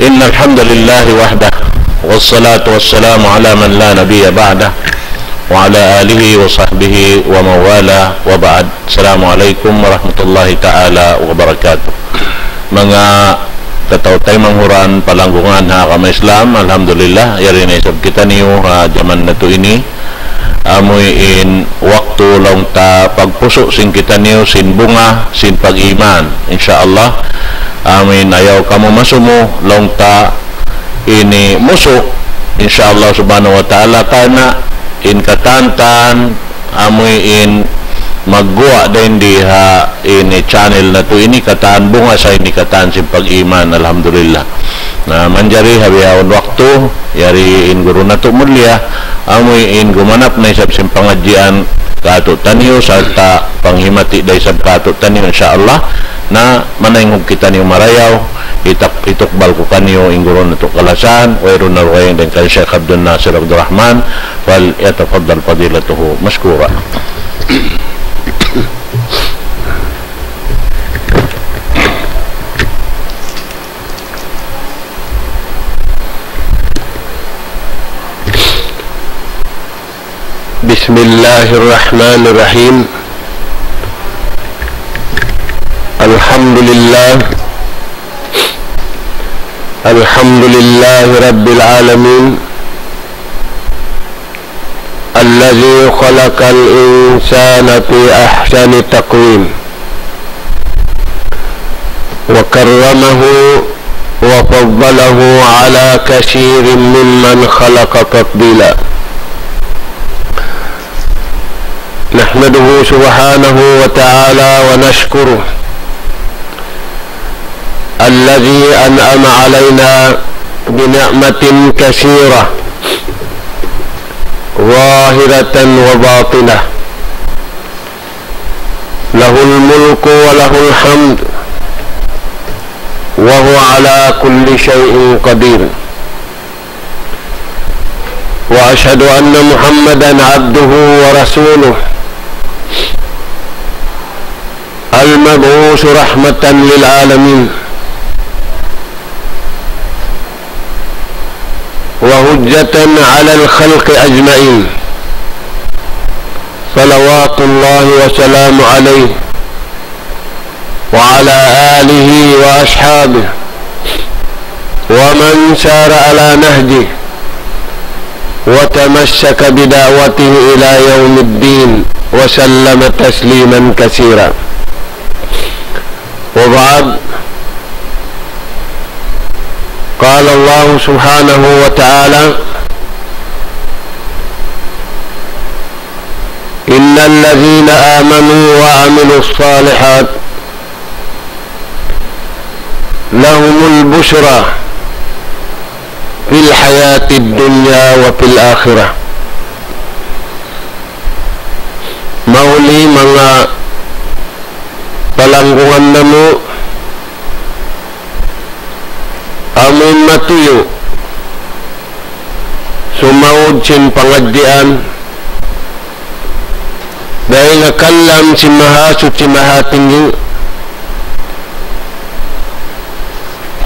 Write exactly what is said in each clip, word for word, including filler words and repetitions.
إن الحمد لله وحده، والصلاة والسلام على من لا نبي بعده، وعلى آله وصحبه ومن والاه، وبعد. السلام عليكم ورحمة الله تعالى وبركاته. Manga kataw-taymanghuran palanggungan ha agama Islam, alhamdulillah, yari na isab kitaniyu ha jaman natu' ini. Amu in waktu laung ta pagpusu' sin kitaniyu sin bunga sin pag-iman. Insya Allah, amu in ayaw kamu masumu laung ta ini musu', insya Allah subhanahu wa ta'ala, karna' in katantan amu in magguwa' dayn di ha ini channel natu' ini, katan bunga sa ini, katan sin pag-iman, alhamdulillah. Na manjari ha bihaun waktu, yari in guru natu' mulia, amu in gumanap na isab sin pangadjian kātu'niyu, sarta' panghimati da isab kātu'niyu, insya Allah. Na manaynghug kitaniyu marayaw, itak-, itukbal ku kaniyu in guru natu' kalasahan, wayruun na dugaing dayn kan Sheikh Abdul Nasir Abdul Rahman, فليتفضل فضيلته مشكورا. بسم الله الرحمن الرحيم. الحمد لله. الحمد لله رب العالمين. الذي خلق الإنسان في أحسن تقويم. وكرمه وفضله على كثير ممن خلق تفضيلا. نحمده سبحانه وتعالى ونشكره الذي أنعم علينا بنعمة كثيرة ظاهرة وباطنة. له الملك وله الحمد وهو على كل شيء قدير. وأشهد أن محمدا عبده ورسوله المبعوث رحمة للعالمين وحجة على الخلق أجمعين، صلوات الله وسلامه عليه وعلى آله وأصحابه ومن سار على نهجه وتمسك بدعوته إلى يوم الدين وسلم تسليما كثيرا. وبعد، قال الله سبحانه وتعالى: إن الذين آمنوا وعملوا الصالحات لهم البشرى في الحياة الدنيا وفي الآخرة. Mahuli manga palanggungan namu', amun matuyu' sumaud sin pangadjian dayn ha kalam sin Mahasuchi Mahatinggi,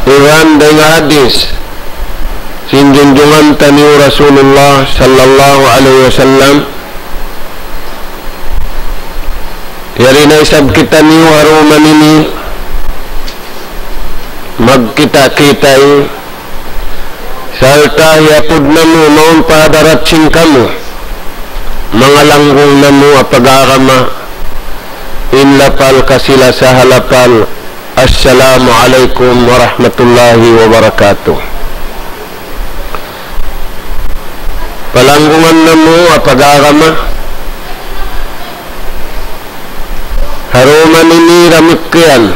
iban dayn ha hadis sin junjungan taniyu Rasulullah sallallahu alayhi wasallam. Yari na isab kitaniyu ha dum ini magkita'-kitai, sarta' hiyatud namu' mawn pa hadarat sin kamu manga langgung namu' ha pag-agama, in lapal kasi-lasa ha lapal, Assalamu alaykum warahmatullahi wabarakatuh. Palanggungan namu' ha pag-agama, ha dum ini damikkiyan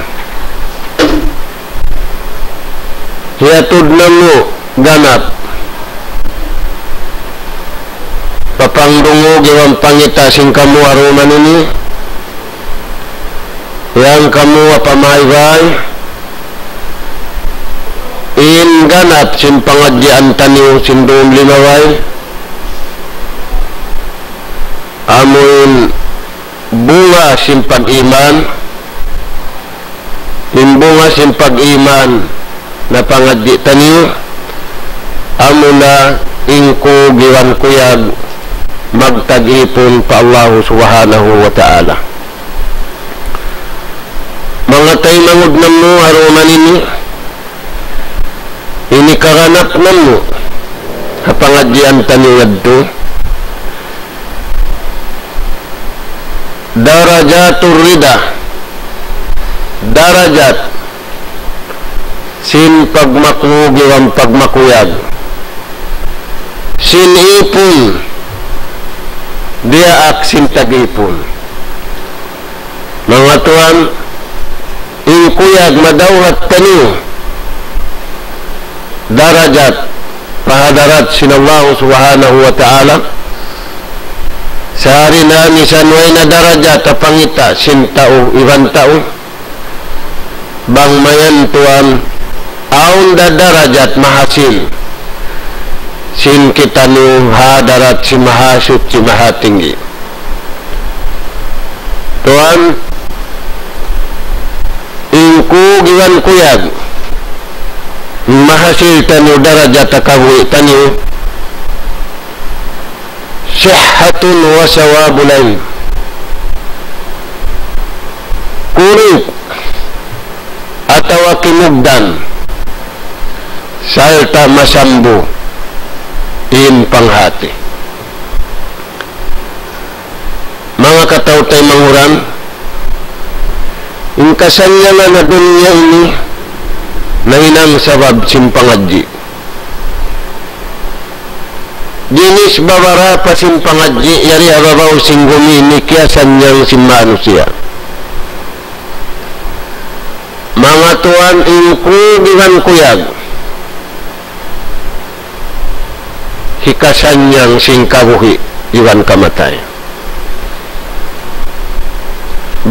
hiyatud namu' ganap pa pangdungug iban pangita' sin kamu ha dum ini, yan kamu ha pamaybay in ganap sin pangadjian taniyu sin dum limabay, amu in bunga sin pag-iman. In bunga sin pag-iman, napangadji' taniyu, amuna in kug iban kuyag magtag-ipun pa Allahu Subhanahu wa Ta'ala. Manga taymanghud namu' ha dunya ini, ini kaganap namu' ha pangadjian taniyu yadtu, Darajatur Rida, darajat sin pagmakug iban pagmakuyag, sin ipun, diyaak sin tag-ipun. Manga tuwan, in kuyag madawhat taniyu darajat pa hadarat sin Allah Subhanahu wa Ta'ala. Sari na misan way na darajat ha pangita' sin tau iban tau. Bang mayan tuwan, awn da darajat mahasin sin kitaniyu ha hadarat sin Mahasuchi Mahatinggi. Tuwan, in kug iban kuyag mahasil taniyu darajat ha kabuhi' taniyu, صحة وثواب العلم. Kurip atawa kimugdan sarta' masambu in panghati. Manga kataw-taymanghuran, in kasannyangan ha dunya ini nahinang sabab sin pangadji'. Ginis babarapa sin pangadji' yari ha babaw sin gumi ini kiyasannyang sin manusiya'. Manga tuwan, in kug iban kuyag hikasannyang sin kabuhi' iban kamatay.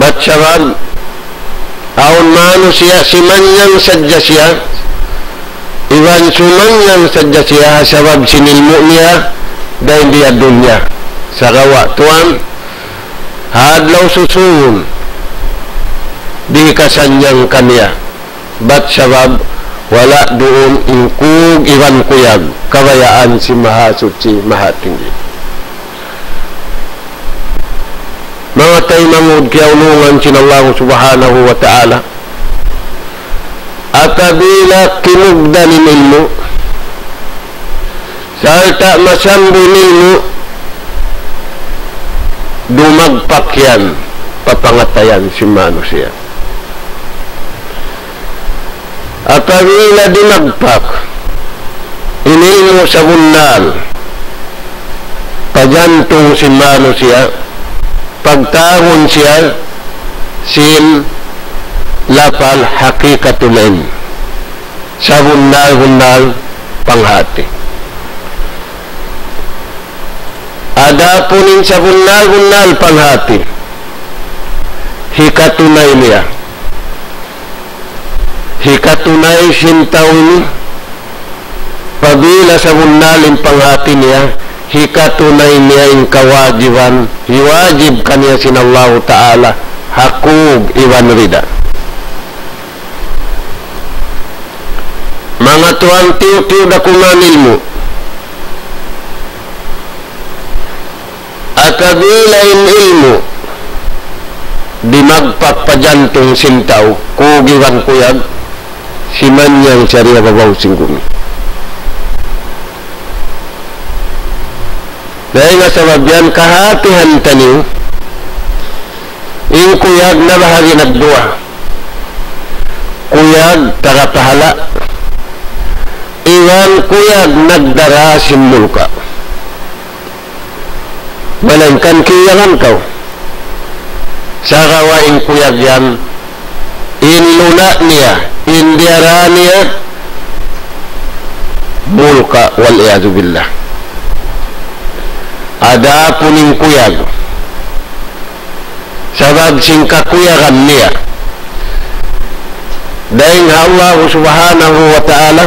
Bat sabab awn manusiya' simannyang sadja siya, iban sumannyang sadja siya ha sabab sin ilmu' niya dayn di ha dunya. Sagawa' tuwan, ha adlaw susungun di' kasannyang kaniya. Bat sabab wala' duun in kug iban kuyag kabayaan sin Mahasuchi Mahatinggi. Manga taymanghud kiyaulungan sin Allah Subhanahu wa Ta'ala, apabila kimugdan in ilmu', sarta' masambu in ilmu', dumagpak yan pa pangatayan sin manusiya'. Apabila dumagpak in ilmu' sabunnal pa jantung sin manusiya', pagtawagun siya sin lapal hakikatul ilm, sabunnal-bunnal panghati. Adapun in sabunnal-bunnal panghati, hikatunay niya, hikatunay sin tau ini, apabila sabunnal in panghati niya, hikatunay niya in kawajiban, hiwajib kaniya sin Allahu Ta'ala, ha kug iban rida. Manga tuwan, tiyu'-tiyu' da kuman ilmu'. Apabila in ilmu' dimagpak pa jantung sin tau, kug iban kuyag, simannyang siya di ha babaw sin gumi. Dayn ha sabab yan kahatihan taniyu, in kuyag nabahagi' nagduwa. Kuyag taga pahala', iban kuyag nagdara sin mulka'. Malayngkan kiyagan kaw. Sagawa' in kuyag yan, in luna' niya, in diyara niya, mulka', wal iyadhu billah. Adapun in kuyag, sabab sin kakuyagan niya dayn ha Allah Subhanahu wa Ta'ala,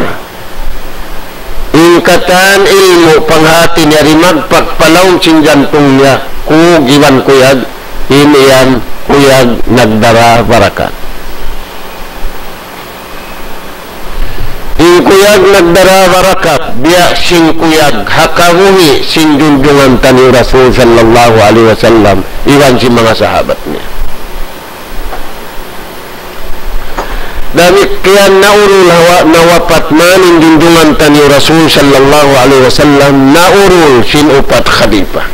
in katan ilmu' panghati niya dimagpak pa lawm sin jantung niya, kug iban kuyag, in yan kuyag nagdara barakat. kuyag nagdara barakat, biya' sin kuyag ha kabuhi' sin junjungan taniyu Rasul sallallahu alayhi wasallam, iban sin manga sahabat niya. Damikkiyan naurul hawa-, nawapat man in junjungan taniyu Rasul sallallahu alayhi wasallam, naurul sin upat khalifa.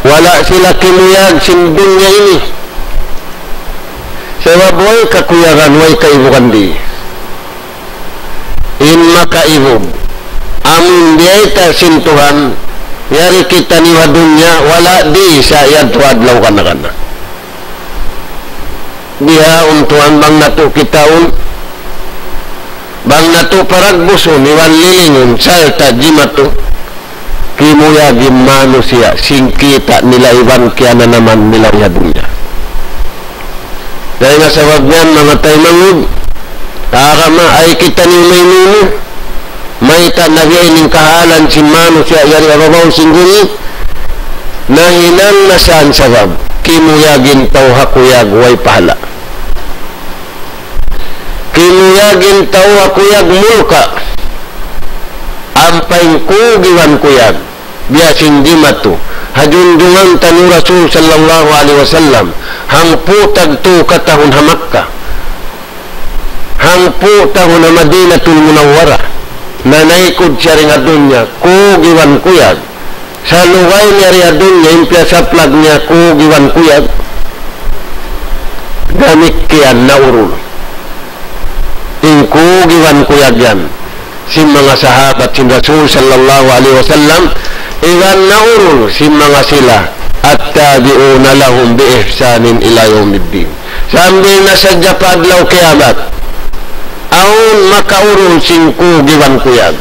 Wala' sila kimuyag sin dunya ini. Sabab way kakuyagan, way kaibugan di. In makaibug. Amun biyayta' sin Tuhan, yari kitaniyu ha dunya, wala' di sa yadtu adlaw kana-kana. Bihaun tuwan bang natu' kitaun, bang natu' paragbusun, iban lilingun, sarta' jimatu, kimuyag in manusiya', sin kita' nila iban kiyananaman nila ha dunya. Dayn ha sabab yan, manga taymanghud, agama, ayaw kitaniyu maynunu, mayta' na biya' ini in kahalan sin manusiya' yari ha babaw sin gumi, nahinang na sa in sabab, kimuyag in tau ha kuyag way pahala'. Kimuyag in tau ha kuyag mulka'. Ampa in kug iban kuyag, biya' sin jimatu ha junjungan taniyu Rasul sallallahu alayhi wasallam, hangpu' tagtu katahun ha Makkah, hangpu' tahun ha Madinatul Munawwarah, nanaykud siya dayn ha dunya, kug iban kuyag. Sa' lugay niya yari ha dunya, in piyasaplag niya kug iban kuyag. Damikkiyan naurul in kug iban kuyag yan sin manga sahabat sin Rasul sallallahu alayhi wasallam, iban naurul sin manga sila, التابعون لهم بإحسان إلى يوم الدين. Sambil na sadja pa adlaw kiyamat, awn makaurul sin kug iban kuyag.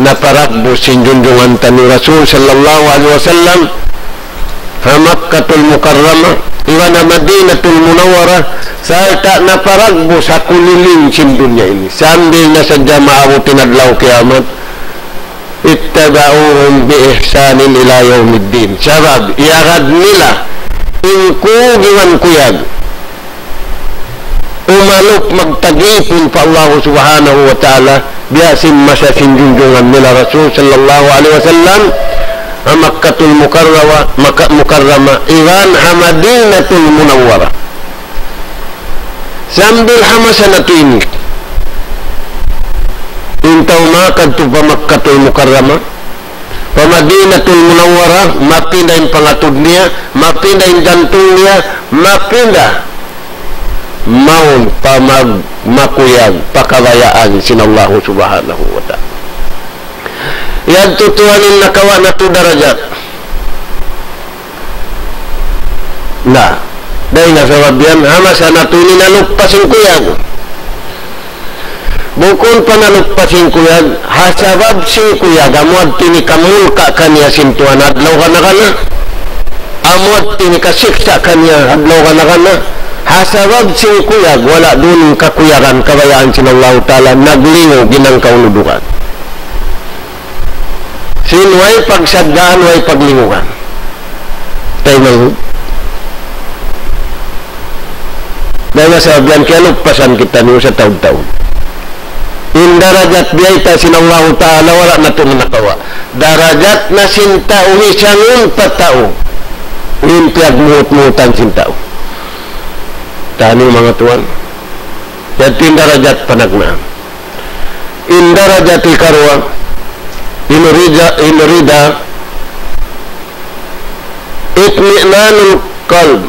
Naparagbus sin junjungan taniyu Rasul sallallahu alayhi wasallam ha Makkatul Mukarramah, iban ha Madinatul Munawwarah, sarta' naparagbus ha kuliling sin dunya ini. Sambil na sadja maabut in adlaw kiyamat, اتبعوهم بإحسان إلى يوم الدين. Sabab, iyagad nila in kug iban kuyag. Umalup magtag-ipun pa Allah Subhanahu wa Ta'ala, biya' sin masa sin junjungan nila Rasul sallallahu alayhi wasallam, ha Makkatul Mukarrama, Makka-, Mukarrama, iban ha Madinatul Munawwarah. Sambil ha masa natu' ini, in tau makadtu pa Makkatul Mukarrama, pa Madinatul Munawwarah, mapinda in pangatud niya, mapinda in jantung niya, mapinda mawn pa mag-, makuyag pa kabayaan sin Allahu Subhanahu wa Ta'ala. Yadtu tuwan in nakawa' natu' darajat. Na, dayn ha sabab yan, ha masa natu' ini naluppas in kuyag. Bukun pa naluppas in kuyag, ha sabab sin kuyag, amu yadtu in hikamulka' kaniya sin Tuhan adlaw kana-kana. Amu yadtu in hikasiksa' kaniya adlaw kana-kana. Ha sabab sin kuyag, wala' duun in kakuyagan, kabayaan sin Allahu Ta'ala, naglingug in hangka unu-unu duun. Sin way pagsaddaan, way paglingugan. Taymanghud. Dayn ha sabab yan, kiyaluppasan kitaniyu sa taud-taud. In darajat biyayta' sin Allahu Ta'ala, wala' natu' nakawa'. Darajat na sin tau, misan unu pa tau. In piyagmuhut-muhutan sin tau. Taniyu manga tuwan. Yadtu in darajat panagnaan. In darajat hikaruwa, in rida, in rida, اطمئنان القلب.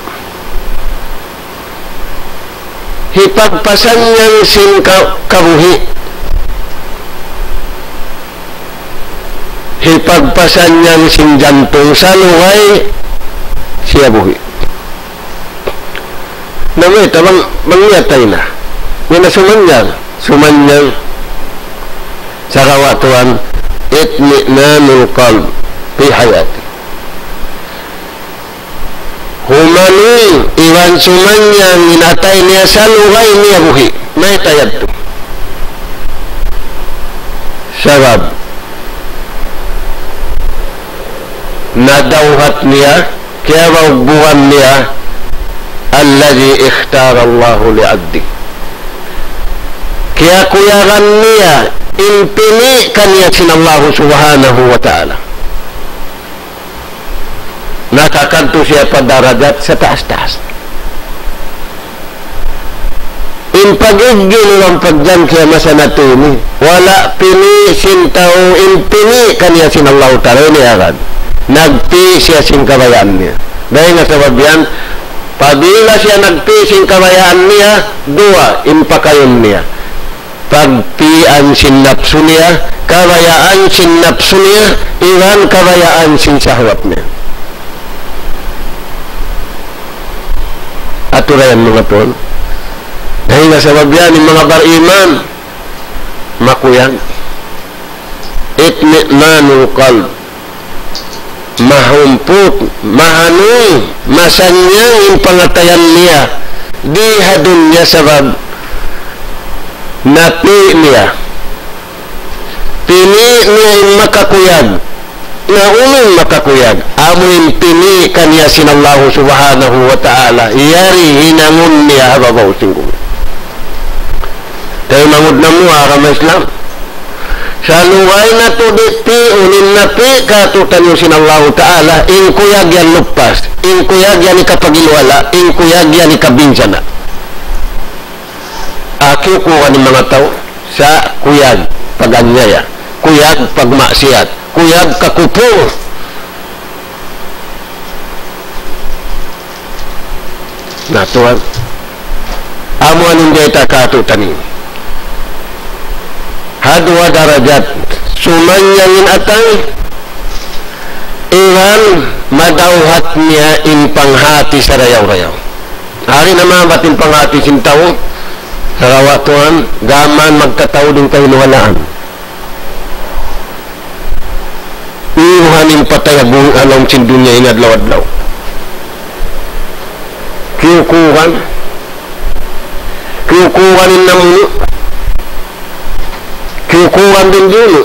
Hipagpasannyang sin ka-, kabuhi'. Hipagpasannyang sin jantung sa lugay siya buhi'. Na mayta' bang, bang miyatay na. Yan na sumannyang, sumannyang. Sagawa' tuwan, اطمئنان القلب في حياته. Humanuy iban sumannyang in atay niya sa lugay niya buhi'. Mayta' yadtu? Sabab, nadawhat niya Kiyabaugbugan niya الذي اختار الله لعبده. Kiyakuyagan niya in pini' kaniya sin Allahu Subhanahu wa Ta'ala. Nakakadtu siya pa darajat sataas-taas. In pag'iggil iban pagjangki ha masa natu' ini, wala' pini' sin tau in pini' kaniya sin Allahu Ta'ala ini agad. Nagpi' siya sin kabayaan niya. Dayn ha sabab yan, apabila siya nagpi' sin kabayaan niya, duwa in pakayun niya. Pagpi'an sin napsu niya, kabayaan sin napsu niya, iban kabayaan sin sahwat niya. Aturan manga tuwan. Dayn ha sabab yan, in manga bariman, makuyag. اطمئنان القلب. Mahumput, mahanung, masannyang in pangatayan niya di ha dunya sabab napi' niya. Pini' niya in makakuyag. Na unu in makakuyag? Amu in pini' kaniya sin Allahu Subhanahu wa Ta'ala. Yari hinangun niya ha babaw sin gumi. Taymanghud namu' ha agama Islam. Salugay natu' di' pi'un in napi' kātu'niyu sin Allahu Ta'ala, in kuyag yan luppas, in kuyag yan hikapagiluhala, in kuyag yan hikabinsana'. Aki ku ani manga tau, sa' kuyag pag-anyaya, kuyag pagmaksiyat, kuyag kakupur. Na tuwan, amu in di' ta kātu'niyu. Ha duwa darajat, sumannyang in atay, iban madawhat niya in panghati sarayaw-rayaw. Ari na mabat in panghati sin tau, sarawa' tuwan, gām magkatau dayn kahiluhalaan. Iyuhan in patay ha bu-, ha lawm sin dunya ini adlaw-adlaw. Kiyukuran. Kiyukuran in namunu'. Kiyukuran din diyunu'.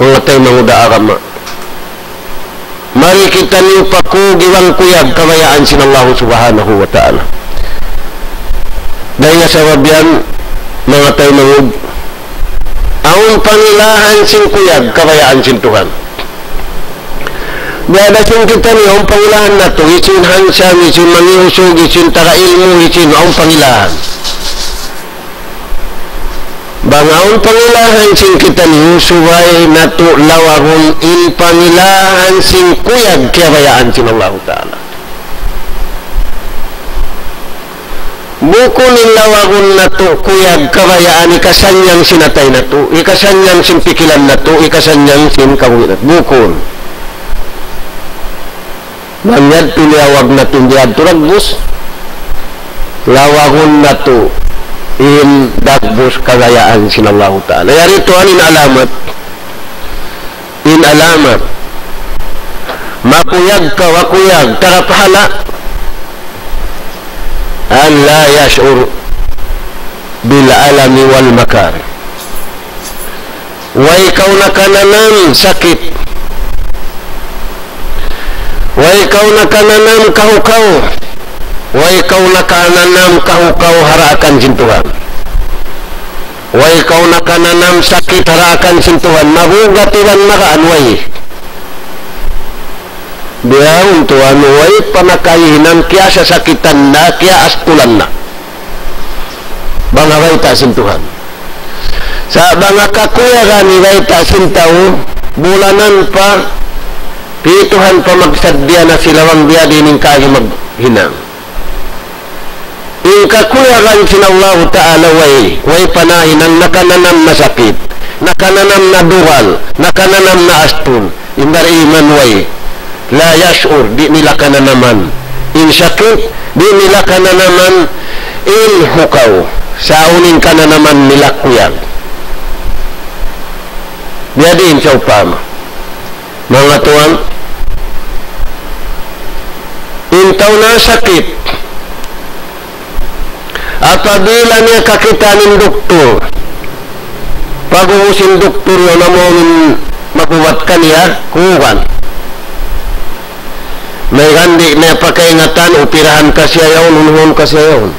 Manga taymanghud ha agama. Mari kitaniyu pakug iban kuyag kabayaan sin Allahu Subhanahu wa Ta'ala. Dayn ha sabab yan, manga taymanghud, awn pangilahan sin kuyag kabayaan sin Tuhan. Biya' da sin kitaniyu, awn pangilahan natu', hisiyu in handsome, hisiyu in mangi' usug, hisiyu in taga ilmu', hisiyu in awn pangilahan. Bang awn pangilahan sin kitaniyu, subay natu' lawagun in pangilahan sin kuyag kiyabayaan sin Allahu Ta'ala. Bukun in lawagun natu' kuyag kabayaan hikasannyang sin atay natu', hikasannyang sin pikilan natu', hikasannyang sin kabuhi' natu'. Bukun. Bang yadtu liyawag natu' in di' yadtu dagbus, lawagun natu' in dagbus kabayaan sin Allahu Ta'ala. Yari tuwan in alamat. In alamat. Makuyag kaw, makuyag, taga pahala. أن لا يشعر بالألم والمكاره. Way kaw nakananam sakit. Way kaw nakananam kahukaw. Way kaw nakananam kahukaw ha daakan sin Tuhan. Way kaw nakananam sakit ha daakan sin Tuhan. Mabugat iban magaan, way. Bihaun tuwan, way pa nakahinang kiyasasakitan na, kiyaastulan na. Bang ha bayta' sin Tuhan. Sa' bang ha kakuyagan in bayta' sin tau, bulanan pa, pi Tuhan pa magsaddiya na sila bang biya' diin in kaagi maghinang. In kakuyagan sin Allahu Ta'ala way, way pa nahinang nakananam na sakit, nakananam na dugal, nakananam na astun. In bariman way, لا يشعر, di' nila kananaman in sakit, di' nila kananaman in hukaw, sa' awn in kananaman nila kuyag. Biya' diin sawpama. Manga tuwan, in tau nasakit, apabila niya kakitaan in duktur, pag-ubus in duktur yaun amu in mag-ubat kaniya, kuwan. Mayta' di' niya pakaingatan, operahan ka siya yaun, unuhun ka siya yaun.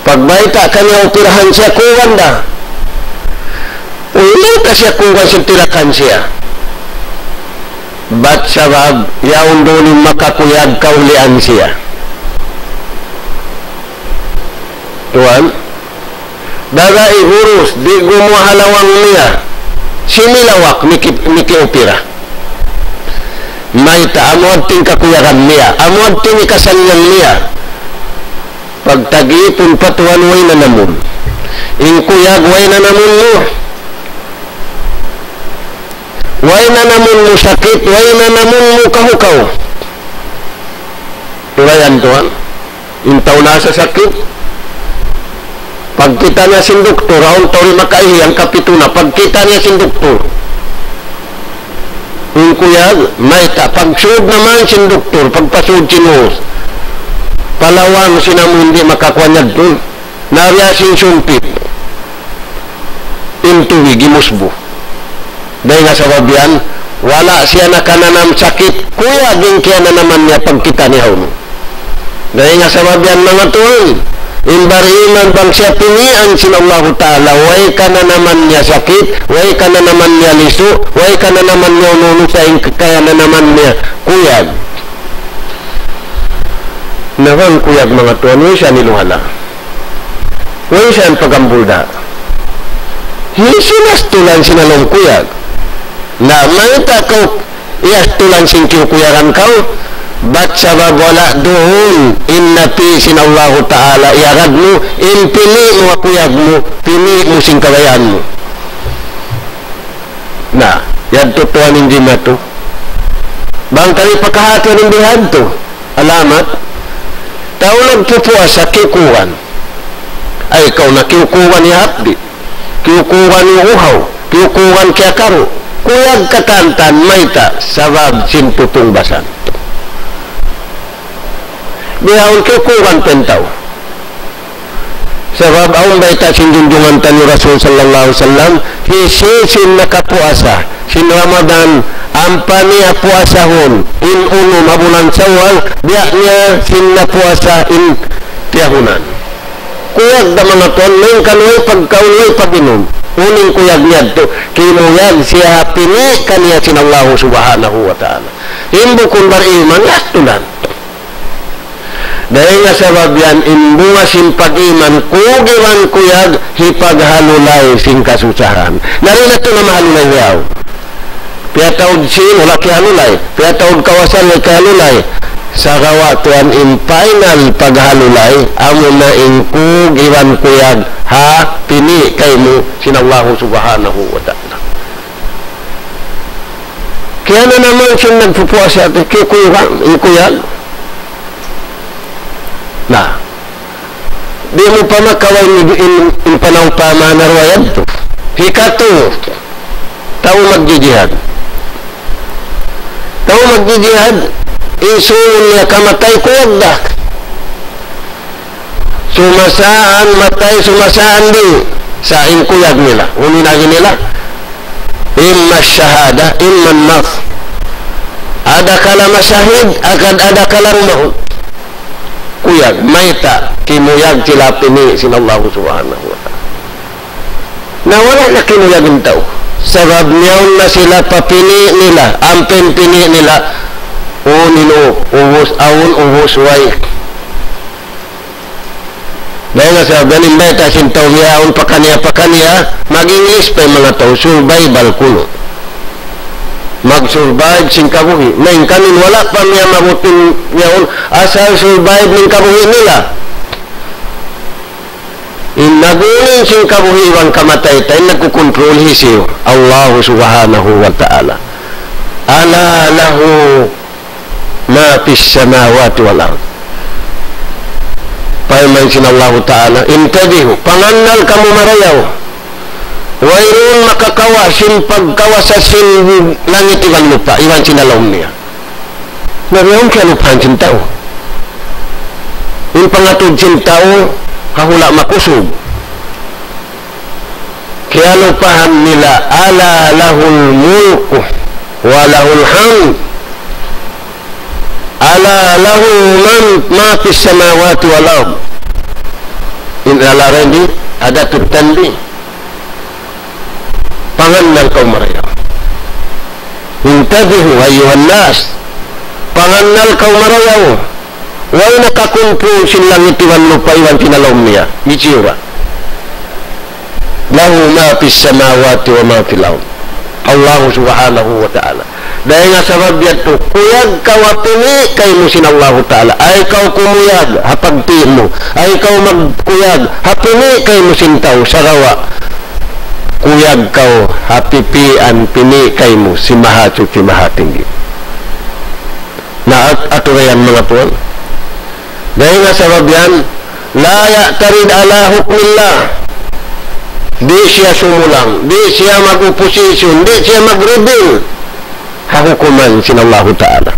Pagbayta' kaniya operahan siya, kuwan da. Uy, mayta' siya kuwan sin tirakan siya. Bat sabab, yaun duun in makakuyag kaulian siya. Tuwan, daga igurus, di' gumuwa' ha lawang niya. Similawak, miki-, mikiupira. Mayta', amu yadtu in kakuyagan niya, amu yadtu in kasannyangan niya. Pagtagipun pa tuwan way nanamun. In kuyag way nanamun mu. Way nanamun mu sakit, way nanamun mu kahukaw. Tulayan tuwan. In tau nasasakit, pagkita' niya sin doktor, awn tau di' makaihi, hangkapitu na, pagkita' niya sin doktor. In kuyag, mayta', pagsud naman sin doktor, pagpasud sin us. Pa lawang sin amun di' makakuwan yadtu. Nariya sin sumpit. In tubig, imusbu. Dayn ha sabab yan, wala' siya nakananam sakit, kuyag in kiyananaman niya pagkita' niya unu. Dayn ha sabab yan, manga tuwan, in bariman bang siya pini'an sin Allahu Ta'ala, way kananaman niya sakit, way kananaman niya lisu', way kananaman niya unu-unu sa in kiyananaman niya, kuyag. Na bang kuyag, manga tuwan, way siya niluhala. Way siya pagambul da. Hisiyu in astulan sin alum kuyag? Na mayta' kaw iyastulan sin kiyukuyagan kaw? Bat sabab wala' duun in napi' sin Allahu Ta'ala iyagad mu, in pini' mu ha kuyag mu, pini' mu sin kabayaan mu. Na, yadtu tuwan in jimatu. Bang kami pakahatuan in bihadtu. Alamat, tau nagpupuasa kiyukugan. Ay, kaw na kiyukugan ya hapdi'. Kiyukugan ya uhaw. Kiyukugan kiyakaru'. Kuyag katantan mayta', sabab sin pupung basan. Bihaun kiyukugan pa in tau. Sabab awn bayta' sin junjungan taniyu Rasul sallallahu alayhi wasallam, hisiyu-siyu in nakapuasa sin Ramadan, ampa niya puasahun in unum ha bulan Shawwal, biya' niya sin napuasa in tiyahunan. Kuyag da manga tuwan, malayngkan way pagkaun, way pag-inum. Unu in kuyag niya yadtu, kimuyag siya ha pini' kaniya sin Allahu Subhanahu wa Ta'ala. In bukun bariman, yastulan. Dayn ha sabab yan, in bunga sin pag-iman, kug iban kuyag, hipaghalulay sin kasusahan. Na di' na tuud na mahalulay yaun. Piyataud sin, wala' kiyahalulay. Piyataud kawasa, wala' kiyahalulay. Sagawa' tuwan in final paghalulay, amuna in kug iban kuyag, ha, pini' kaymu sin Allahu Subhanahu wa Ta'ala. Kaya na naman sin nagpupuasa, ati, kiyukuyagan, kuyag. Na, di' mu pa makawa' in, in, in panaw pa mana ruwayat tu. Hikatu, tau magjijihad. Tau magjijihad, in sumun niya kamatay kuyag da. Sumasaan matay, sumasaan di'. Sa' in kuyag nila. Unu in agi nila? Imma shahada, imma nas. Adakala masahid, agad adakala rumahut. Kuyag, mayta', kimuyag sila pini' sin Allah Subhanahu wa Ta'ala. Na wala' na kimuyag in tau. Sabab niyaun na sila pa pini' nila, ampa in pini' nila, unu in u-, ubus, awn ubus way. Dayn ha sabab yan in bayta' sin tau bihaun pakaniya-pakaniya, mag-English pa in manga tau, survival kunu'. Mag-survive sin kabuhi'. Malayngkan in wala' pa miyamabutin yaun, asal survive in kabuhi' nila. In nag-uli sin kabuhi' iban kamatay, ta in nagkukontrol hisiyu? Allahu Subhanahu wa Ta'ala. ألا له ما في السماوات والأرض. Parman sin Allahu Ta'ala, انتبهوا, pangannal kamu marayaw. Wayruun makakawa' sin pagkawasa sin langit iban lupa', iban sin ha lawm niya. Na biya' yan kiyalupahan sin tau. In pangatud sin tau, ha hula' makusug. Kiyalupahan nila, ألا له الملك وله الحمد. ألا له من، ما في السماوات والأرض. In ala ini أداة التنبيه. Pangannal kaw marayaw. انتبهوا أيها الناس. Pangannal kaw marayaw. Way nakakontrol sin langit iban lupa' iban sin ha lawm niya. Hisiyu ra. له ما في السماوات وما في الأرض. Allah Subhanahu wa Ta'ala. Dayn ha sabab yadtu, kuyag kaw ha pini' kaymu sin Allahu Ta'ala. Ayaw kaw kumuyag ha pagpi' mu. Ayaw kaw magkuyag ha pini' kaymu sin tau. Sagawa' kuyag kaw ha pipian pini' kaymu sin Mahasuchi Mahatinggi. Na at-, aturan yan, manga tuwan. Dayn ha sabab yan, لا يعترض على حكم الله. Di' siya sumulang, di' siya mag-opposition, di' siya mag-rebel ha hukuman sin Allahu Ta'ala.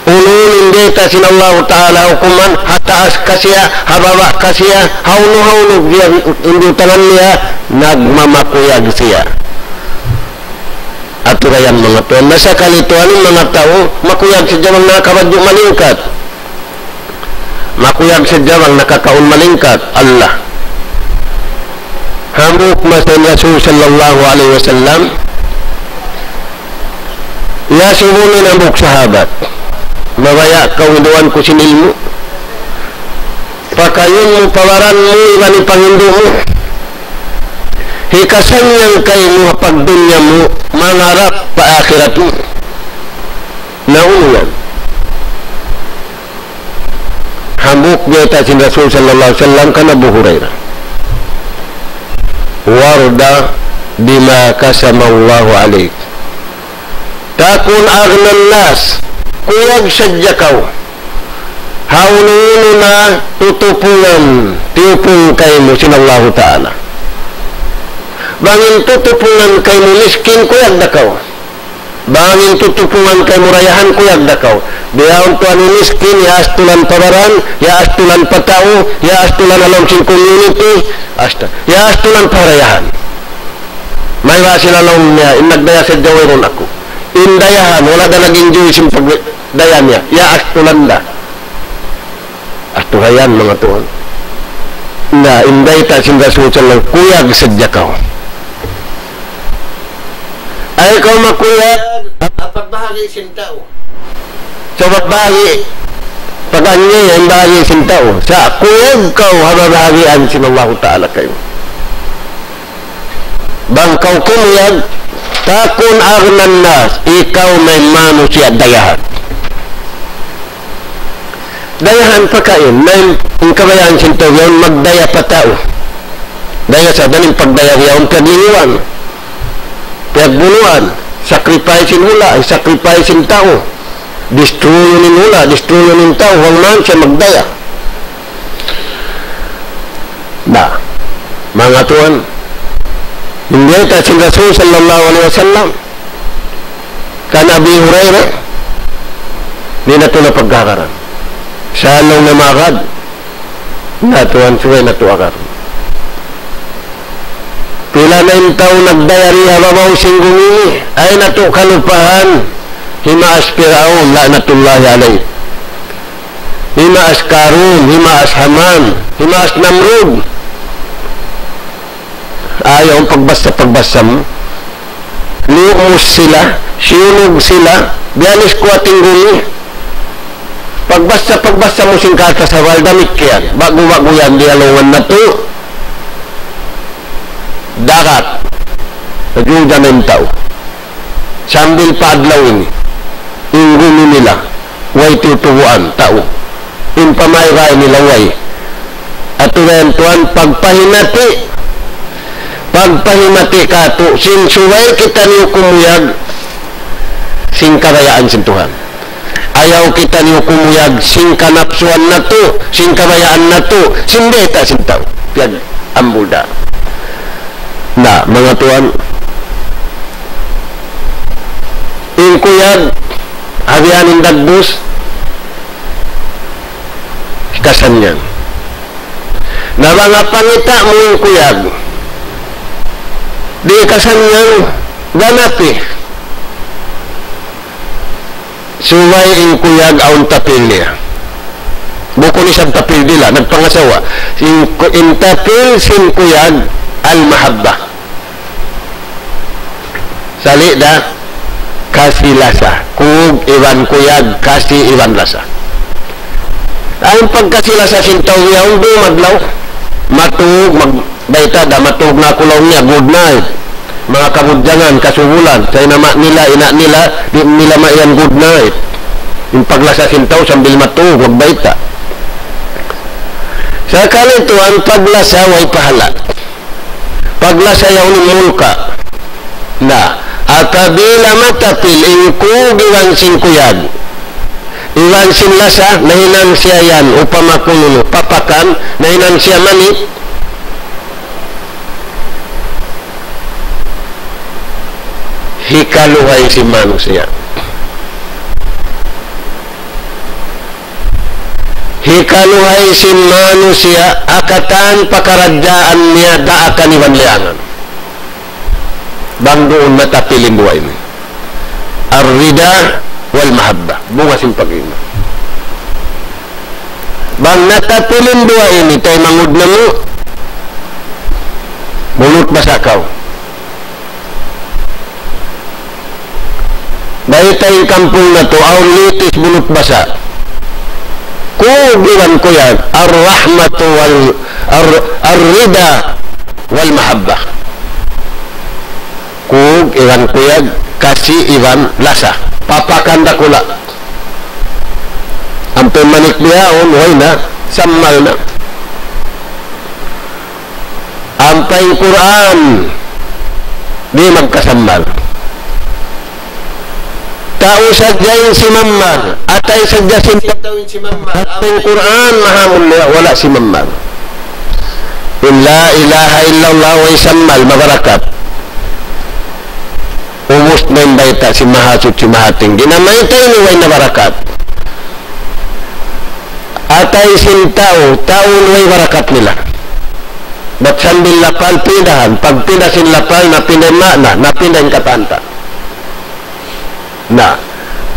Unu in bayta' sin Allahu Ta'ala hukuman, ha taas ka siya, ha baba' ka siya, hawnu-hawnu biya' in utangan niya, nagmamakuyag siya. Aturan yan, manga tuwan. Na sakali tuwan in manga tau, makuyag sadja bang nakabadju' malingkat. Makuyag sadja bang nakakaun malingkat. Allah. Hambuuk masa in Rasul sallallahu alayhi wasallam, iyasubu niya in hambuuk sahabat. Mabaya' kaw hinduan ku sin ilmu'. Pakayun mu pa baran mu iban in panghindu' mu. Hikasannyang kaymu ha pagdunya mu, mangarap pa akhirat mu. Na unu yan? Hambuuk bayta' sin Rasul sallallahu alayhi wasallam kan Abu Hurairah. وارض بما قسم الله عليك. تكن أغنى الناس. Kuyag sadja kaw ha unu-unu na tutupungan, tiyupung kaymu sin Allahu Ta'ala. Bang in tutupungan kaymu miskin, kuyag da kaw. Bang in tutupungan kaymu dayahan, kuyag da kaw. Bihaun tuwan in miskin, iyaastulan pa baran, iyaastulan pa tau, iyaastulan ha lawm sin community, asta, iyaastulan pa dayahan. Mayta' sin ha lawm niya, in nagdaya sadja wayruun aku. In dayahan, wala' da nag-enjoy sin pagdaya niya. Iyaastulan da. Aturan yan, manga tuwan. Na, in bayta' sin Rasul sallallahu alayhi wasallam, kuyag sadja kaw. Ayaw kaw makuyag ha pagbahagi' sin tau. Sa' pagbahagi', pag-anyaya in bahagi' sin tau. Sa' kuyag kaw ha babahagian sin Allahu Ta'ala kaymu. Bang kaw kumuyag, تكن أغنى الناس, ikaw na in manusiya' dayahan. Dayahan pakain, na in, in kabayaan sin tau yaun magdaya pa tau. Daya sa' dayn in pagdaya yaun piyaglinguan, piyagbunuan, sacrifice in hula', sacrifice in tau. Destroy in hula', destroy in tau, bang man siya magdaya. Na, manga tuwan, in bayta' sin Rasul sallallahu alayhi wasallam, kan Abi Hurairah, di' natu' na pagkakaran. Sa' laung niya magad, na tuwan subay natu' agarun. Pila na in tau nagdaya di ha babaw sin gumi ini, ayaw natu' kalupahan, hi maas Piraun, la'natullahi alayh. Hi maas Karun, hi maas Haman, hi maas Namrud. Ayaw pagbassa-pagbassa mu. Lumus sila, siyunug sila, biyanis kuwa' tingguli. Pagbassa-pagbassa mu sin katasawal damikkiyan. Ba'gu-ba'gu yan diyalungan natu'. Dagat. Najuda na in tau. Sambil pa adlaw ini, in gumi nila, way tiyutubuan tau. In pamay-bay nila way. Aturan tuwan, pagpahimati. Pagpahimati katu', sin subay kitaniyu kumuyag sin kabayaan sin Tuhan. Ayaw kitaniyu kumuyag sin kanapsuan natu', sin kabayaan natu', sin bayta' sin tau. Piyag-ambul da. Na, manga tuwan, in kuyag, ha biya' ini in dagbus, hikasannyang. Na bang pangita' mu in kuyag, di' hikasannyang, ganapi. Subay in kuyag awn tapil niya. Bukun isab tapil dila, nagpangasawa. In, in tapil sin kuyag, al-mahabba. Sali' da, kasi-lasa. Kug iban kuyag, kasi iban lasa. In pagkasi-lasa sin tau yaun, di' maglaw. Matug, mag-, bayta' da, matug na aku laung niya, good night. Manga kabudjangan, kasubulan, sa' in ama' nila, ina' nila, di' nila maiyan good night. In paglasa sin tau sambil matug, magbayta'. Sakali tuwan, paglasa, way pahala'. Paglasa yaun in mulka'. Na, apabila matapil in kug iban sin kuyag, iban sin lasa, nahinang siya yan, upama kunu', papakan, nahinang siya mani, hikaluhay sin manusiya'. Hikaluhay sin manusiya', ha katan pakaradjaan niya daakan iban liyangan. Bang duun natapil in duwa ini. Ar-rida wal-mahabba. Bunga sin pag-iman. Bang natapil in duwa ini, taymanghud namu', bunut basa' kaw. Bayta' in kampung natu', awn litis bunut basa'. Kug iban kuyag, ar-rahmatu wal-, ar-, ar-rida wal-mahabba. Kug iban kuyag, kasi iban lasa. Papakan dakula'. Ampa in manik bihaun, way na, sammal na. Ampa in Qur'an, di' magkasammal. Tau sadja in simammal, atay sadja sin tau in simammal. Ampa in Qur'an, mahamulliya, wala' simammal. In la ilaha illallah way sammal, mabarakat. Ubus na in bayta' sin Mahasuchi Mahatinggi. Na mayta' ini way nabarakat? Atay sin tau, tau in way barakat nila. Bat sambil lapal pindahan, pagpinda sin lapal, napinda in maana, napinda in katan ta. Na,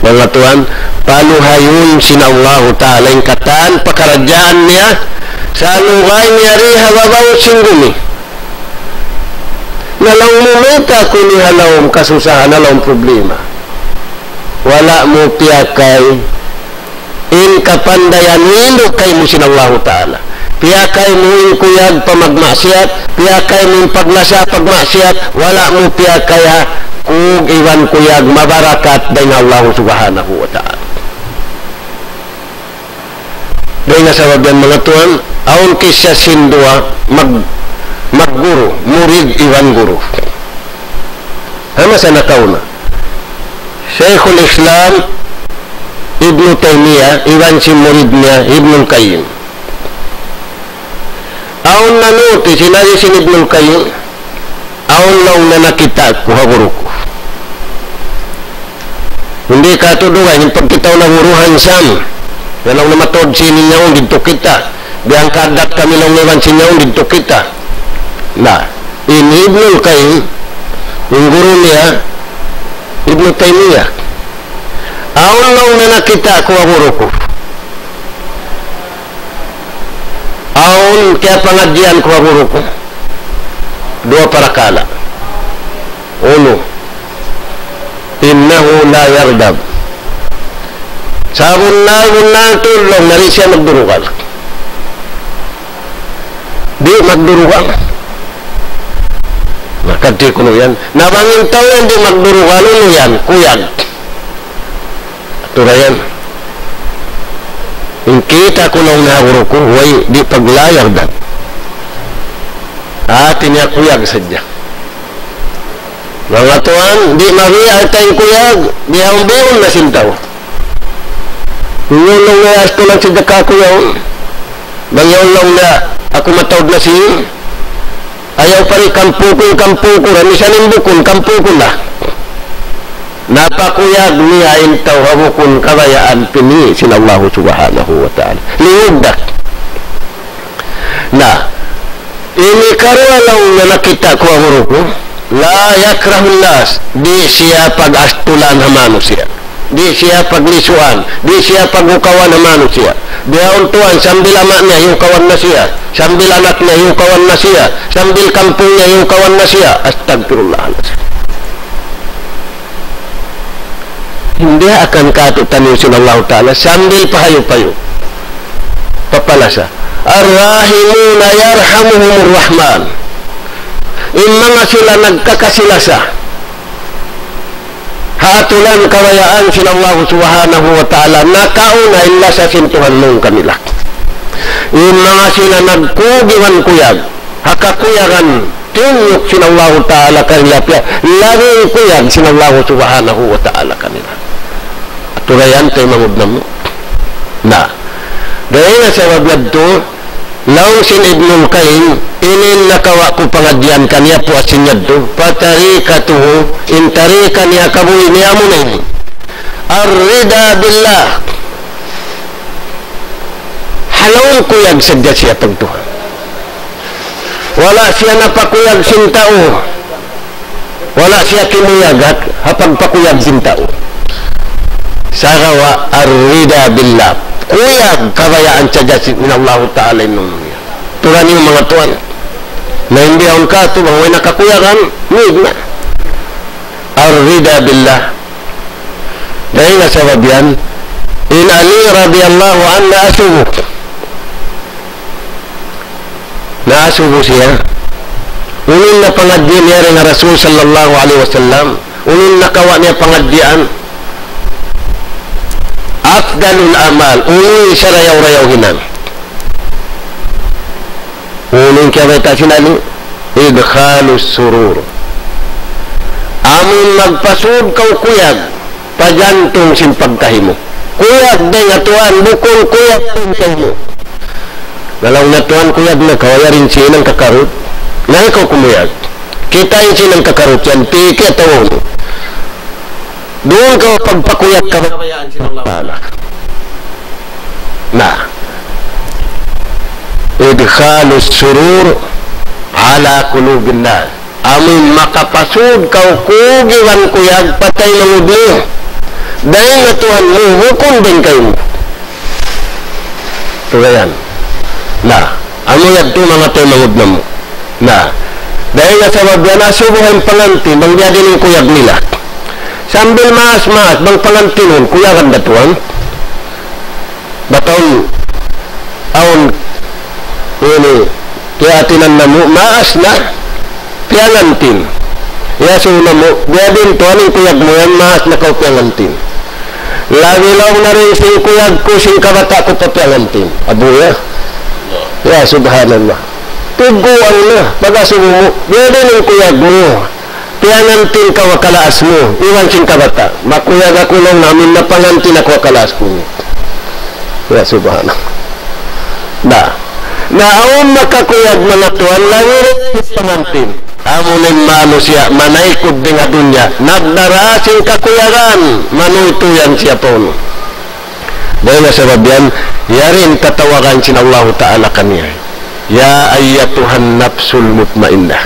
manga tuwan, paluhayun sin Allahu Ta'ala in katan pakaradjaan niya, salugay niya di ha babaw sin gumi. Na laung mu mayta' aku ini ha lawm kasusahan, ha lawm problema. Wala' mu piyakay in kapandayan hindu' kaymu sin Allahu Ta'ala. Piyakay mu in kuyag pa magmaksiyat, piyakay mu in paglasa pagmaksiyat, wala' mu piyakay ha kug iban kuyag mabarakat dayn ha Allahu Subhanahu wa Ta'ala. Dayn ha sabab yan, manga tuwan, awn kissa sin duwa mag-, magguru, murid iban guru. Ha masa nakauna, Shaykhul Islam Ibnu Taymiyyah iban sin murid niya Ibnul Qayyim. Awn nanuti sin agi sin Ibnul Qayyim, awn laung niya nakita' ku ha guru ku. Di' katu' dugaing in pagkita' ha guru, handsome. Yan laung niya, mataud sin yaun, didtu kita. Biya' hangka addat kami laung niya iban sin yaun, didtu kita. Na, in Ibnul Qayyim, in guru niya, Ibnu Taymiyyah. Awn laung niya nakita' ku ha guru ku. Awn kiyapangadjian ku ha guru ku. Duwa parakala'. Unu, إنه لا يغضب. Sabunnal-bunnal tuud laung niya di' siya magdurugal. Di' magdurugal. Na, kati kunu' yan. Na bang in tau yan di' magdurugal, unu yan? Kuyag. Atu ra yan. In kita' ku laung niya ha guru ku, way, di' paglayag dan. Hati niya kuyag sadja. Manga tuwan, di' mabiya' ta in kuyag, bihaun-bihaun na sin tau. Laung niya, astu lang sadja kaku' yaun. Bang yaun laung niya, aku mataud na sin. Ayaw pa ri kampung ku, kampung ku ra, misan in bukun, kampung ku na. Na pakuyag niya in tau ha bukun kabayaan pini' sin Allahu Subhanahu wa Ta'ala. Liyug da. Na, ini karuwa laung niya nakita' ku ha guru ku, لا يكره الناس, di' siya pag-astulan ha manusiya'. Di' siya paglisuan, di' siya paghukawan ha manusiya'. Bihaun tuwan, sambil ama' niya hiyukawan na siya, sambil anak niya hiyukawan na siya, sambil kampung niya hiyukawan na siya. Astagfirullah. Hinda akan katu'taniyu sin Allahu Ta'ala sambil pahayu-payu. Papalasa. الراحمون يرحمهم الرحمن. In manga sila nagkakasilasa ha aturan kabayaan sin Allahu Subhanahu wa Ta'ala, nakauna in lasa sin Tuhan mawn kanila. In manga sila nagkugiwan kuyag ha kakuyagan tiyunyuk sin Allahu Ta'ala kanila, piya labi in kuyag sin Allahu Subhanahu wa Ta'ala kanila. Aturan yan, taymanghud namu'. Na. Dayn ha sabab yadtu, laung sin Ibnul Qayyim, ini in nakawa' ku pangadjian kaniya puas sin yadtu, فتركته, in tarika niya kabuhi' niya amuna ini. الرضا بالله. Halaum kuyag sadja siya pagtuhan. Wala' siya napakuyag sin tau. Wala' siya kimuyag ha, ha pagpakuyag sin tau. Sagawa' الرضا بالله. Kuyag kabayaan sadja sin Allahu Ta'ala in unu niya. Aturan niyu manga tuwan. Na in bihaun katu', bang way nakakuyagan, mīg na. الرضا بالله. Dayn ha sabab yan, in Ali radiyallahu anhu naasubu. Naasubu siya. Unu in napangadji' niya dayn ha Rasul sallallahu alayhi wasallam. Unu in nakawa' niya pangadjian. أفضل الأعمال. Unu in sarayaw-rayaw hinang. Unu in kiyabayta' sin Ali, إدخال السرور. Amun magpasud kaw kuyag pa jantung sin pagkahi mu. Kuyag dayn ha Tuhan, bukun kuyag dayn kaymu. Na laung na Tuhan kuyag na kaw, yari in sīn in kakarut. Na ikaw kumuyag. Kita' in sīn in kakarut yan, piki' atawa unu. Duun kaw pagpakuyag kabayaan sin Allah Ta'ala. Na. إدخال السرور على قلوب الناس. Amun makapasud kaw kugiwan kuyag pa taymanghud mu. Dayn ha Tuhan mu, bukun dayn kaymu. Tuud yan. Na, amu yadtu manga taymanghud namu'. Na, dayn ha sabab yan, asubuhun in pangantin, bang biyadiin in kuyag nila. Sambil maas-maas, bang pangantinun, kuyagan da tuwan. Bat awn, awn, ini, kiyatinan namu', maas na. Piyangantin. Iyasubu namu', biyadiin tuwan in kuyag mu yan, maas na kaw piyangantin. Labi laung na dayn sin kuyag ku, sin kabata' ku pa piyangantin. Abu ya. Ya, subhanallah. Tiguang na, pag-asubu mu, biyadiin in kuyag mu. Piyangantin kaw ha kalaas mu, iban sin kabata'. Makuyag aku laung na amin na pangantin aku ha kalaas ku. Ya, subhanallah. Na. Na awn makakuyag manga tuwan, labi dayn sin pangantin. Amu in manusiya', manaykud dayn ha dunya. Nagdara sin kakuyagan, manuytuy yan siya pa unu. Dayn ha sabab yan, yari in tatawagan sin Allahu Ta'ala kaniya. يا أيتها النفس المطمئنة.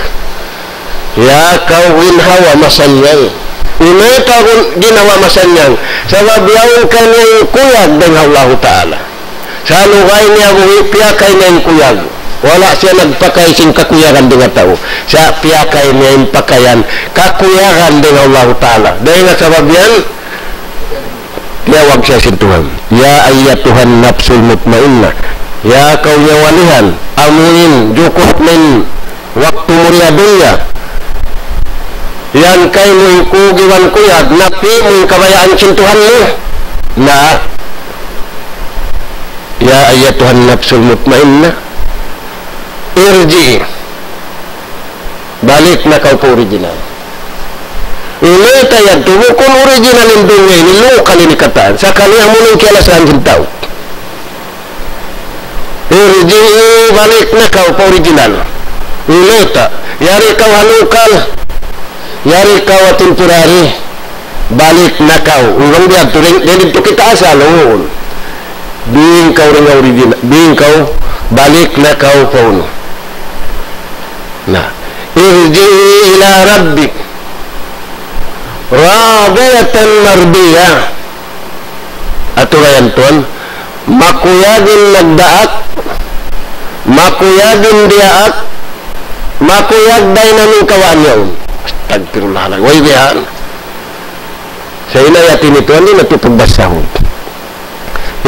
Ya kaw ginhawa masannyang. Unu in tawag ginhawa masannyang? Sabab yaun kaniya in kuyag dayn ha Allahu Ta'ala. Sa' lugay niya buhi', piyakay niya in kuyag. Wala' siya nagpakay sin kakuyagan dayn ha tau. Sa' piyakay niya in pakayan kakuyagan dayn ha Allahu Ta'ala. Dayn ha sabab yan, tiyawag siya sin Tuhan. يا أيتها النفس المطمئنة. Ya kaw nyawalihan, amu in jukut na in waktu mu di ha dunya. Yan kaymu in kugiwan kuyag, napi' mu in kabayaan sin Tuhan mu. Na, يا أيتها النفس المطمئنة، ارجعي. Balik na kaw pa original. Unu ta yadtu, bukun original in dunya ini, lokal ini katan. Sakali amu in kiyalasahan sin tau. Irji'i, balik na kaw pa original. Unu ta, yari kaw ha lokal, yari kaw ha temporary, balik na kaw. Urang biya' tu rin, didtu kita asal, unu. Bing kaw rin original, bing kaw, balik na kaw pa unu. Na, ارجعي إلى ربك راضية مرضية. Aturan yan tuwan, makuyag in nagdaak, makuyag in diyaak, makuyag dayn ha amun kawaan yaun. Astagfirullah. Way bihan. Sa' in ayat ini tuwan, di' natu' pagbasahun.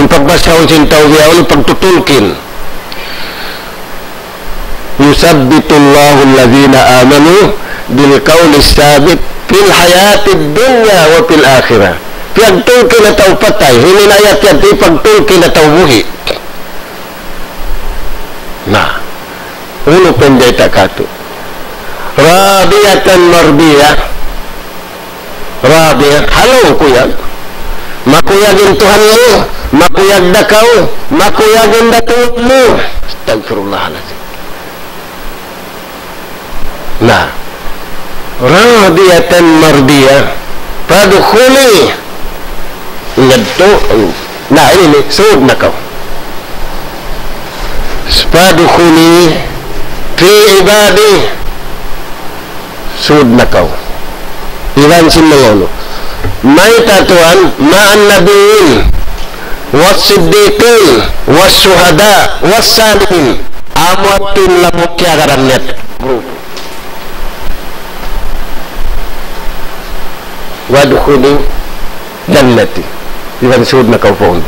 In pagbasahun sin tau bihaun, pagtutulkin. يثبت الله الذين آمنوا بالقول الثابت في الحياة الدنيا وفي الآخرة. Piyagtulkin ha tau patay, in ayat yan, piyagtulkin ha tau buhi'. Na, unu pa in bayta' katu'? راضية مرضية. Rabi, halaum kuyag. Makuyag in Tuhan mu, makuyag da kaw, makuyag in datu' mu. Astagfirullahalazim. Na, راضية مرضية. فادخلي. Ngadtu. Na, ini, sud na kaw. فادخلي في عبادي. Sud na kaw. Iban sin mangunu. Mayta' tuwan, مع النبيين والصديقين والشهداء والصالحين. Amu yadtu in lamud kiyagaran niya. Group. وادخلي جنتي. Iban sud na kaw pun.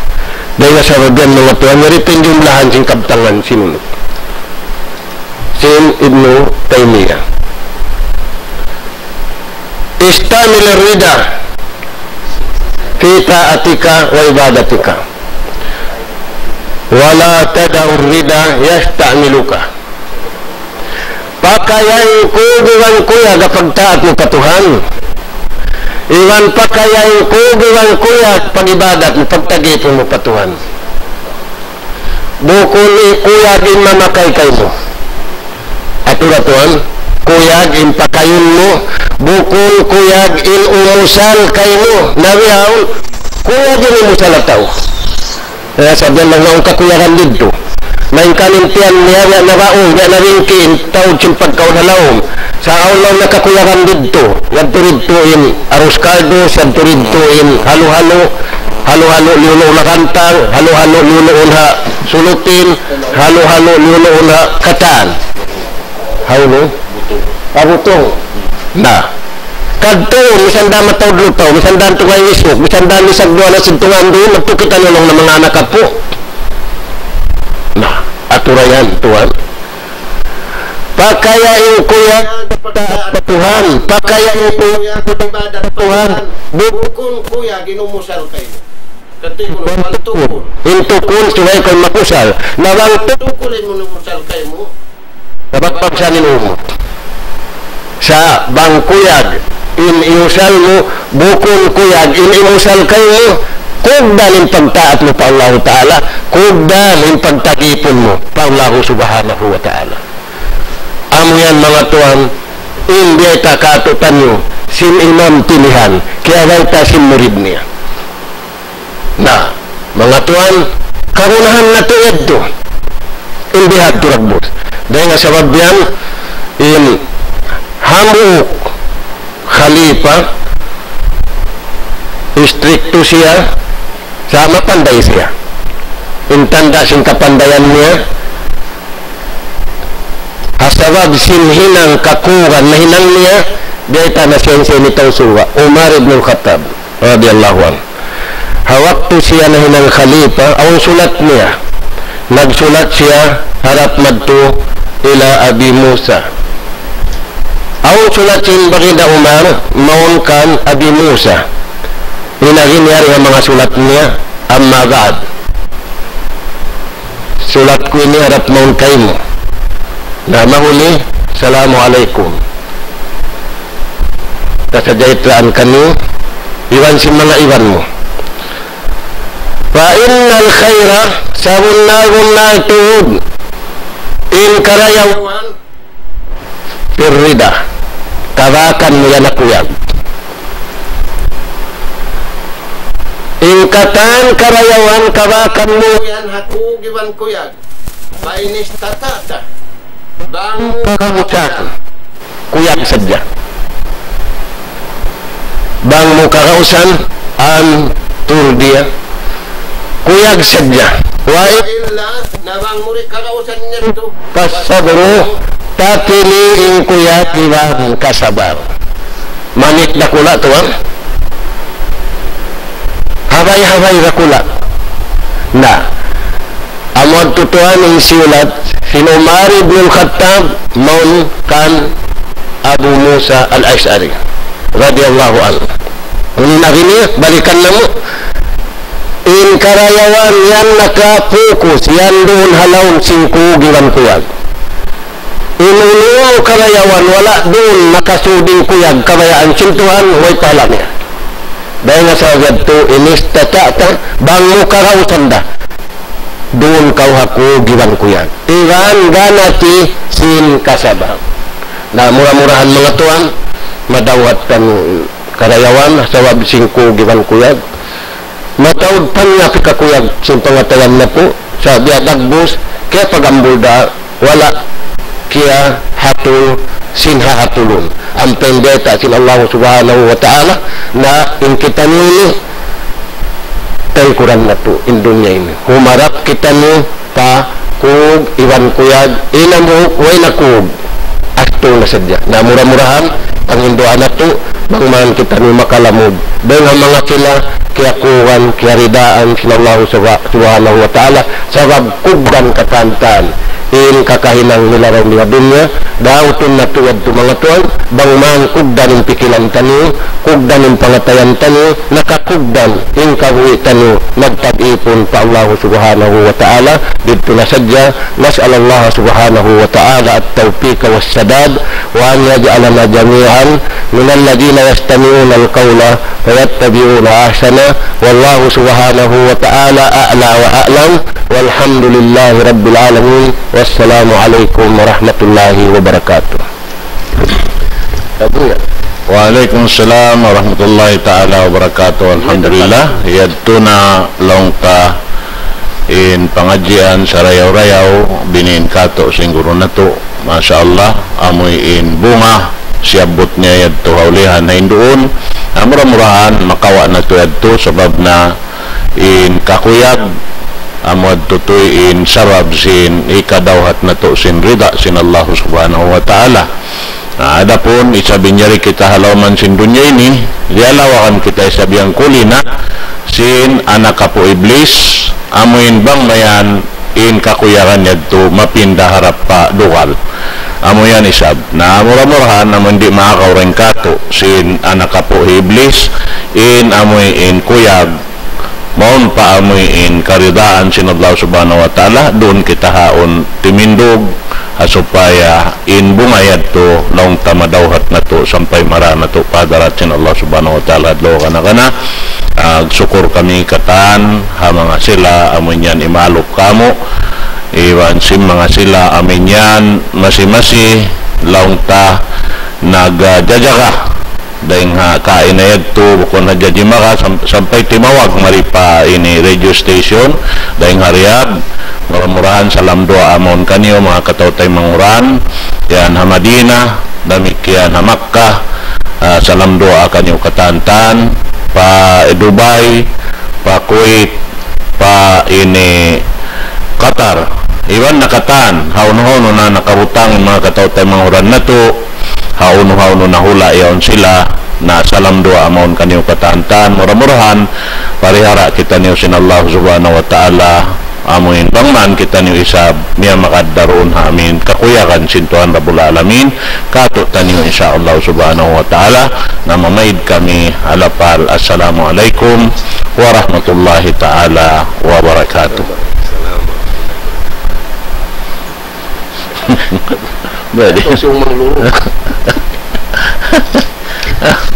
Dayn ha sabab yan manga tuwan, yari pa in jumlahan sin kabtangan sin unu. Sin Ibnu Taymiyyah. استعمل الرضا في طاعتك وعبادتك. ولا تدع الرضا يستعملك. Pakayaan kuyag iban kuyag ha pagtaat mu pa Tuhan. Iban pakayaan kuyag iban kuyag pag-ibadat mu, pagtagipun mu pa Tuhan. Bukun kuyag in mamakay kaymu. Aturan tuwan, kuyag in pakayun mu, bukun kuyag in umusal kaymu. Na bihaun, kuyag in umusal ha tau. Eh, sabihan lang naun kakuyagan didtu. Malayngkan in tiyan niya, biya' na baun, biya' na bingki, in taud sin pagkaun ha lawm. Sa' awn laung niya kakuyagan didtu. Yadtu didtu in arus kaldu, yadtu didtu in halu-halu, halu-halu liyuluun ha kantang, halu-halu liyuluun ha sulutin, halu-halu liyuluun ha katan. Hawnu? Butung. Ah, butung. Na. Kadtu, misan da mataud lutaw, misan da tunga' isuk, misan da lisag duwa na sin tunga' duun, magtukit anu laung na manga anak apu'. Na, aturan yan, tuwan. Pakayaan kuyag pagtaat pa Tuhan, pakayaan kuyag pag-ibadat pa Tuhan, bukun kuyag in umusal kaymu. Kati mu, bang tukul. In tukul, subay kaw makusal. Na bang tukul in umusal kaymu. Sabab bangsa in umut. Sa' bang kuyag in iyusal mu, bukun kuyag in imusal kaymu, kugdan in pagtaat mu pa Allahu Ta'ala, kugdan in pagtagipun mu pa Allahu Subhanahu wa Ta'ala. Amu yan manga tuwan, in biyayta' kātu'niyu, sin imam pilihan, kiyabayta' sin murid niya. Na, manga tuwan, kagunahan natu' yadtu. In bihadtu dagbus. Dayn ha sabab yan, in hambuuk khalifa, istriktu siya, sa' mapanday siya. In tanda' sin kapandayan niya, ha sabab sin hinang kakuran nahinang niya, biyayta' na siya in tau surga', Umar ibn al-Khattab, radiyallahu anhu. Ha waktu siya nahinang khalifa, awn sulat niya. Nagsulat siya harap madtu ila Abi Musa. Awn sulat sin Baginda Umar, mawn kan Abi Musa. In agi niya yari ha manga sulat niya, amma ba'd. Sulat ku ini harap mawn kaymu. Na mahuli, assalamu alaykum. Kasajahitraan kaniyu, iban sin manga iban mu. فإن الخير, sabunnal-bunnal tuud, in karayawan, في الرضا, kabakan mu yan ha kuyag. In katan karayawan, kabakan mu yan ha kuyag iban kuyag. فإن استطعت, bang mu kagausan, kuyag sadja. Bang mu kagausan, أن ترضي kuyag sadja. Wa illa, na bang mu di' kagausan niya yadtu. Fasabru, tatili in kuyag iban kasabar. Manit dakula' tuwan. Habay-habay dakula'. Na. Amu yadtu tuwan in siyulat sin Umar ibn al-Khattab mawn kan Abu Musa al-Ash'ari radiyallahu anhu. Unu na ini, balikan namu'. In karayawan yan naka-focus yan duun ha lawm sin kug iban kuyag. In unu karayawan wala' duun nakasud in kuyag kabayaan sin Tuhan, way pahala niya. Dayn ha sabab yadtu, in istata'ta, bang mu kagausan da. Duun kaw ha kug iban kuyag. Iban ganati sin kasabar. Na mura-murahan manga tuwan, madawhat kami karayawan, sabab sin kug iban kuyag. Mataud pa niya pikakuyag sin pangatayan natu', sa' biya' dagbus, kiyapag-ambul da, wala' kiyahatul sin hahatulun. Ampa in bayta' sin Allah Subhanahu wa Ta'ala, na in kitaniyu ini, taykuran natu' in dunya ini. Humarap kitaniyu pa kug iban kuyag, in hambuuk way na kug. Astung na sadja. Na mura-murahan, panghinduan natu', bang man kitaniyu makalamud. Dayn ha manga sila, kiyakugan, kiyaridaan, sin Allah Subha-, Subhanahu wa Ta'ala, sabab kugdan katan-katan. In kakahinang nila dayn ha dunya, dautun natu' yadtu manga tuwan, bang man kugdan in pikilan taniyu, kugdan in pangatayan taniyu, nakakugdan in kabuhi' taniyu, nagtag-ipun pa Allah Subhanahu wa Ta'ala, didtu na sadja, نسأل الله سبحانه وتعالى التوفيق والسداد، وأن يجعلنا جميعا من الذين يستمعون القول فيتبعون أحسنه، والله سبحانه وتعالى أعلى وأعلم، والحمد لله رب العالمين، والسلام عليكم ورحمة الله وبركاته. Abu ya. Wa alaykum salam wa rahmatullahi ta'ala wa barakatuh. Alhamdulillah. Yadtu na laung ta in pangadjian sarayaw-rayaw binin katu' sin guru natu'. Masha Allah, amuin bunga siyabbut niya yadtu ha ulihan ha induun. Mura-murahan makawa' natu' yadtu sabab na in kakuyag, amu yadtu tuud in sabab sin hikadawhat natu' sin rida sin Allah Subhanahu wa Ta'ala. Na, adapun isab in yari kita ha lawm sin dunya ini, diyalawakan kita isab yan kuli na sin anak apu' Iblis, amuin bang mayan in kakuyagan yadtu mapinda harap pa dugal. Amu yan isab. Na mura-murahan amu in di' makakaurang katu' sin anak apu' hi Iblis, in amuin kuyag, mawn pa amuin karidaan sin Allah Subhanahu wa Ta'ala, duun kita haun timindug, ha supaya in bunga yadtu laung ta madawhat natu' sampay mara natu' pa hadarat sin Allah Subhanahu wa Ta'ala adlaw kana-kana. Nagsukul kami katan ha manga sila amuin yan imalup kamu', iban sin manga sila amuin yan masi-masi laung ta nagjajaga. Dayn ha kaina yadtu, bukun hadja di' maka sam-, sampay timawag mari pa ini radio station, dayn ha Riyadh. Mura-murahan salam duwaa mawn kaniyu, manga kataw-taymanghuran, yan ha Madinah, damikkiyan ha Makkah, ah, salam duwaa kaniyu katan-katan, pa Dubai, pa Kuwait, pa ini Qatar. Iban na katan, hawnu-hawnu na nakabutang in manga kataw-taymanghuran natu', hawnu-hawnu na hula' yaun sila, na salam duwaa mawn kaniyu katan-katan, mura-murahan, parihara kitaniyu sin Allah Subhanahu wa Ta'ala, amuin bang man kitaniyu isab, niya makaddarun ha amin, kakuyagan sin Tuhan Rabbul Alamin, katu' taniyu insya Allah Subhanahu wa Ta'ala, na mamaid kami ha lapal, Assalamu alaykum warahmatullahi ta'ala wabarakatuh. Bali. Ito si Umang Luro.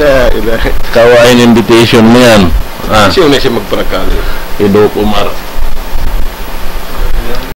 La ilaha. Kawain invitation mu yan. Ah. Sino na siya magparakali? Idok Umar.